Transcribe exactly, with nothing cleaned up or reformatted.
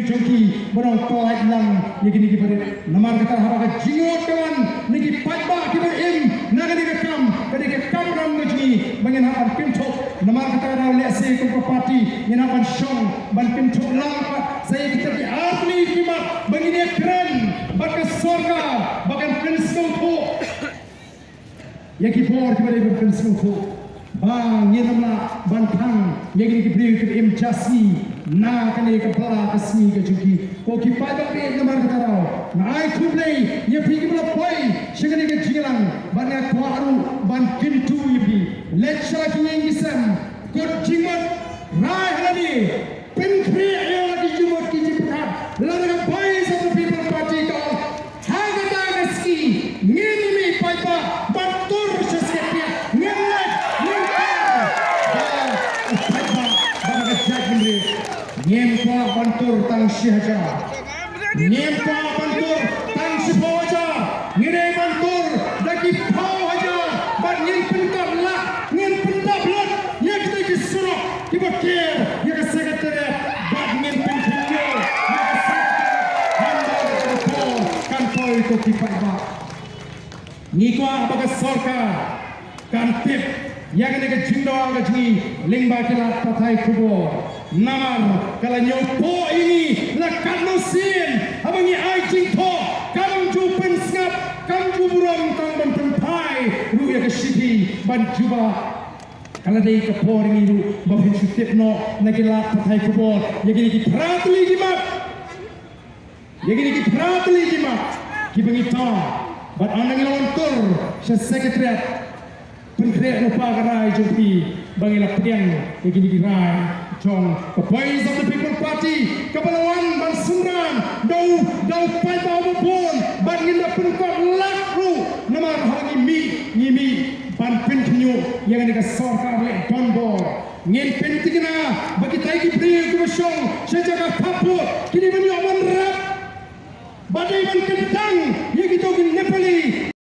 jong ki ba dang pyllait lang ïa kine ki barit. Namar kata haba ka jingïoh ka wan na ki paidbah kiba im na kane ka kam, kane ka kamram ka jong ngi ba ngin hap ban kynthup. Namar kata ka daw lehse kum ka party ngin hap ban shong ban kynthup lang pat sa ïa kita ki artylli ki mat ba ngin ïakren bad ka sorkar ba kan pynsngewthuh ïa ki bor kiba dei ban pynsngewthuh ba ngin ym lah ban phang ïa kine ki briew kiba im ja sngi na kane ka bla ka sngi ka jong ki. Ko ki paidbah, namar kata daw nga ai khublei ïa phi kiba la poi sha kane ka jingïalang bad nga kwah ruh ban kyntu ïa phi, leit sha la ki ïing ki sem, kut jingmut, rai ha lade, pynkhreh ïa la ki jingmut ki jingpyrkhat. Lada ka Voice of the People Party ka ong ha kata ka sngi ngin ïa mih paidbah ban tur sha Secretariat, ngin leit, ngin tur. Ba u paidbah ba ka jaitbynriew ngim kwah ban tur tang shi hajar. Ngim kwah ban tur tang shiphew hajar. Ngi dei ban tur da ki phew hajar bad ngin pynkot lad, ngin pyndap lut ïa kita ki surok kiba ker ïa ka Secretariat bad ngin pynkynñiuh ïa ka Secretariat. Hynda ka por kan poi, ko ki paidbah. Ngi kwah ba ka sorkar kan tip ïa kane ka jingdawa ka jong ngi lyngba ki lad pathai khubor. Namar ka la ñiewpoh ïa ngi la katno sien haba ngi ai jingthoh kam ju pynsngap, kam ju burom tang ban pynphai ruh ïa ka shithi ban jubab. Ka la dei ka por ïa ngi ruh ba phin shu tip noh na ki lad pathai khubor ïa kine ki phra tylli ki mat. Ïa kine ki phra tylli ki mat kiba ngi tong bad ynda ngi la wan tur sha Secretariat, pynkhreh lypa ka rai jong phi ba ngi la pdiang ïa kine ki rai jong ka Voice of the People Party kaba la wan ban synran da u, da u paidbah uba bun bad ngin da pynkot lad ruh. Namar haba ngi mih, ngi mih ban pynkynñiuh ïa kane ka sorkar leh donbor. Ngin pynthikna ba kita ki briew kiba shong sha jaka khappud kine ban ïoh ban rep ba dei ban kyntang